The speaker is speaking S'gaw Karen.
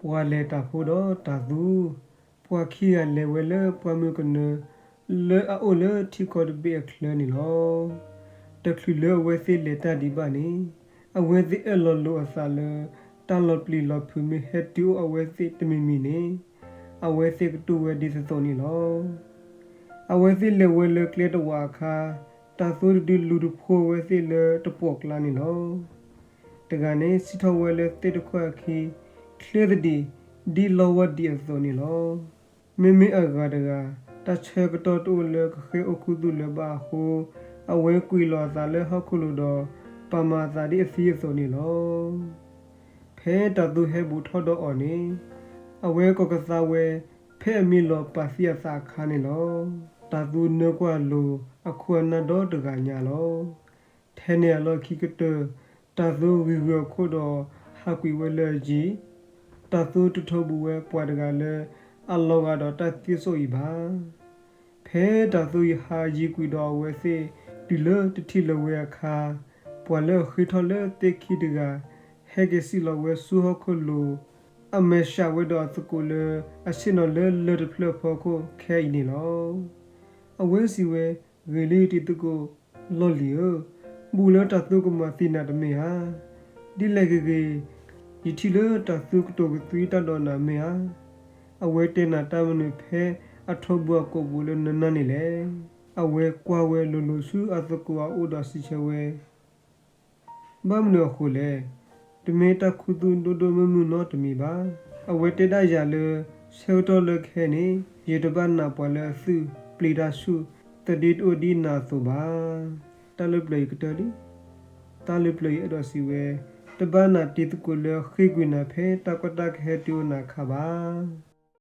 ပှၤလဲၤတၢ်ဖိဒီးတၢ်သူ, ပှၤခံဂၤလဲၤဝဲလၢပှၢ်မုၢ်ကနၢ လၢအအိၣ်လၢထံကီၢ်တဘ့ၣ်အချၢန့ၣ်လီၤ. တချုးလၢအဝဲသ့ၣ်လဲၤတၢ်ဒံးဘၣ်န့ၣ်, အဝဲသ့ၣ်အၢၣ်လီၤလိာ်အသးလၢ တၢ်လီၤပျံၤလီၤဖုးမ့ၢ်ဟဲတုၤအိၣ်အဝဲသ့ၣ်တမံၤမံၤန့ၣ်, အဝဲသ့ၣ်ကတူၢ်ဝဲဒ်သိးသိးန့ၣ်လီၤ. အဝဲသ့ၣ်လဲၤဝဲလၢကျဲတဝးအခါ, တၢ်သိတဒုလူၤတဖိအဝဲသ့ၣ်လၢတပိာ်ကျါန့ၣ်လီၤ. တဂၤန့ၣ်စံးထီၣ်ဝဲလၢသ့ၣ်တခွၣ်အခံ, ချ့သဒံး, ဒ်လီဝါဒံးအသိးန့ၣ်လီၤ. မ့မ့ၢ်အဂၤတဂၤ, တၢ်ဆၢကတီၢ်တအိၣ်လၢကဃ့အိၣ်ခူသူၣ်လၢၤဘၣ်အဃိ, အဝဲကွံာ်လီၤအသးလၢဟီၣ်ခိၣ်လိၤဒီး ပာ်မၤအသးဒ်အသံအသိးန့ၣ်လီၤ. ဖဲတၢ်သိဟဲဘူးထီၣ်ဒီးအီၤန့ၣ်, အဝဲကိးကသါဝဲ ဖဲအမ့ၢ်လီၤပာ်သံအသးအခါန့ၣ်လီၤ. တၢ်သိနၢကွၢ်လိၤအခိၣ်အနၢ်ဒီတဂၤညါလီၤ. ထဲန့ၣ်အလီၢ်ခံကတၢၢ်, တၢ်သိဂံၤဂုာ်အခိၣ်ဒီးဟးကွံာ်ဝဲလၢအယံၤ, တၢ်သိတထိးဘူးဝဲပှၤတဂၤလၢအလီၤဂာ်ဒီးတၢ်သံစိၣ်အံၤဘၣ်. ဖဲတၢ်သိဟးယံၤကွံာ်ဒီးအဝဲသ့ၣ်တုၤလၢတထံၣ်လၢၤဝဲအခါ, ပှၤလၢအဃ့ထီၣ်လၢသ့ၣ်ခံတဂၤ ဟဲက့ၤစံးလီၤဝဲဆူဟီၣ်ခိၣ်လိၤ, အမဲာ်ဆှးဝဲဒီးအသကိးလၢအဆ့ၣ်နီၤလၢလၢၢ်တဖျၢၣ်အဖီခိၣ်ခဲအံၤန့ၣ်လီၤ. အဝဲစံးဝဲ, ဂ့ၤလံတံၤသကိးလီၢ်လံၤဧၢ, ဘူးလၢတၢ်သိကမၤသံနၤတမ့ၢ်ဧါ. ဒ်လဲၣ်ဂ့ၤဂ့ၤ, ယထံၣ်လၢတၢ်သိကတိၤကသွံတၢ်ဒီးနၤမ့ၢ်ဧါ. အဝဲတဲနၤတၢ်မနုၤဖဲအထိးဘူးအကိာ်ပူၤလၢနနၢ်န့ၣ်လဲၣ်. အဝဲကွၢ်ဝဲလိၤလိၤဆူအသကိးအအိၣ်ဒီးစံးဆၢဝဲ, ဘၣ်မနုၤအဃိလဲၣ်. တမ့ၢ်တၢ်ခူသူၣ်ဒိၣ်ဒိၣ်မုၢ်မုၢ်နီတမံၤဘၣ်. အဝဲတဲဒၣ်ယၤလၢ ဆၢကတီၢ်လၢခဲအံၤန့ၣ် ယတဘၣ်နာ်ပှၤလၢအသုးပျံၤတၢ်ဆူၣ် သဒ့တအိၣ်ဒ်နၤအသိးဘၣ်. တၢ်လၢပျၢၤအံၤကတၢၢ်လံ. တၢ်လၢပျၢၤအံၤအဲၣ်ဒိးစံးဝဲ, တဘၣ်နာ်တံၤသကိးလၢအဃ့ကွံာ်နၤဖဲတၢ်ကီတၢ်ခဲဟဲတုၤအိၣ်နၤအခါဘၣ်.